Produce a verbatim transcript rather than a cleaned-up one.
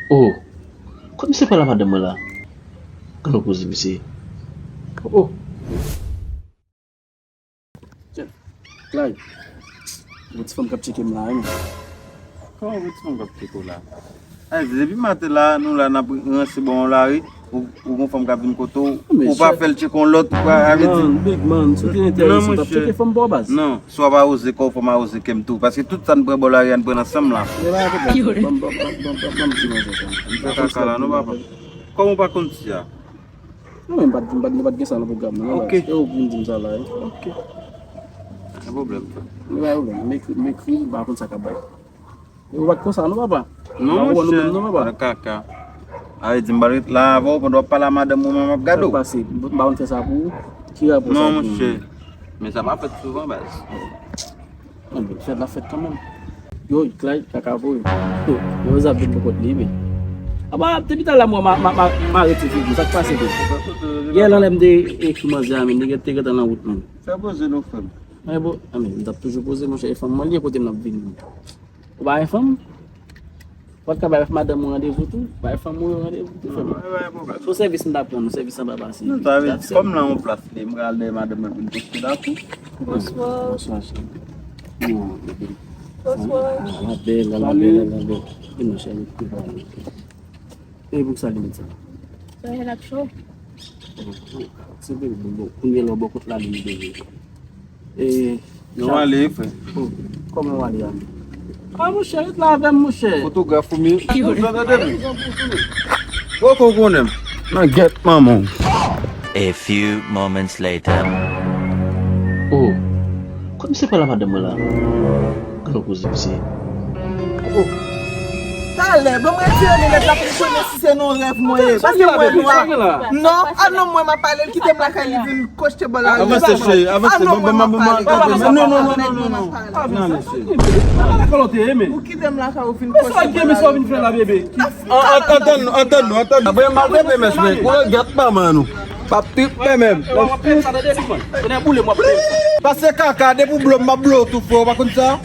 Oh, kòman misye pale a madanm mwen la? Gade yon koze misye. Oh. Tiens, Clyde. Yon ti fanm k ap tcheke m la, wi, men. Kòman yon ti fanm k ap tcheke w la? Ay, depi maten la, nou la, n ap ranse bò yon lari, ou, ou gon fanm k ap vin kote w, ou pa fè l tcheke yon lòt, ou pa, sa vle di. Non, big man, si w te enterese, w t ap tcheke fanm pa w, baz. Non, swa pa oze kò w, fò m a oze kè m tou. Paske tout sa n pran bò lari a, n pran ansanm la. Men pa gen pwoblèm, ban m, ban m, ban m, ban m, ban m di manzè sa. M fè kaka la, non, papa. Kòman w pa konn si a? Non, men m pa t, m pa t, nou pa t gen sa nan pwogram nan, non, baz. Ok. E ou k vin di m sa la, wi. Ok. Pa gen pwoblèm, frè. Men pa gen pwoblèm. M ekri, m ekri, m pa konn sa k ap bay. Ou pa t konsa non, papa. Non, monchè, non, papa. Kaka. A vle di, m pa ret la avè w pandan w ap pale a madanm ou, mwen m ap gade w. Sa k pase? M pa konn fè sa pou ou. Ki rapò sa gen? Non, monchè. Men sa pa fèt souvan, baz. Anben, fèt la fèt kanmenm. Yo, Clyde, kaka voye. Yo, zam vin bò kot li, men. Apa, depi talè m wè ma, ma, ma, ma rete figi, sa k pase, bro? Yè lan lè m te ekri manzè a, men, li te gentan nan wout, men. Fè poze non, frè m. Ay, bon, anben, m t ap toujou poze, monchè, e fanm mwen li ye kote m ap vini. Ou pa gen fanm? Ou pa t ka bay madanm ou randevou tou? Bay fanm ou yo randevou tou, frè m. Non, e pa yon pwoblèm. Se yon sèvis m t ap rann ou, sèvis anba pase. Non, sa vle di, kòm nan yon plas li, m pral dèyè madanm mwen pou n poste la tou. Bonswa. Bonswa, cheri. Kòman w ye? Bonswa. Ah, la bèl, la bèl, la bèl. Vin non, cheri, ki pa vle. E pou sa li met sa? Sa jèn ap cho. Se vre, bon, bon, kounye a lè w bò kot la, li vle. E, nou ale, frè. Oh, kòman w ale a? Ah, monchè, ret la avè m, monchè. Fotograf ou mi. Ou tande m? Poko konnen m. Nan gèt manman w. A few moments later. Oh, kòman misye pale a madanm mwen la? Gade yon koze misye. Oh. Talè, ban m retire linèt la pou m konnen si se nan rèv mwen ye. Paske mwen nwa. Non, a non, mwen m ap pale l, kite m lakay li vin kochte bò lari. Avanse, cheri, avanse. Ban, ban, ban, ban, ban, non, non, non, non, non. Ou kite m lakay ou vin kochte bò lari. An, an, antann nou, antann nou, antann nou. Apre m al trete mèch, men ou regrèt pa man nou. P ap trip men menm. Pase kaka, depi w blo m, m ap blo w tou, frè, ou pa konn sa?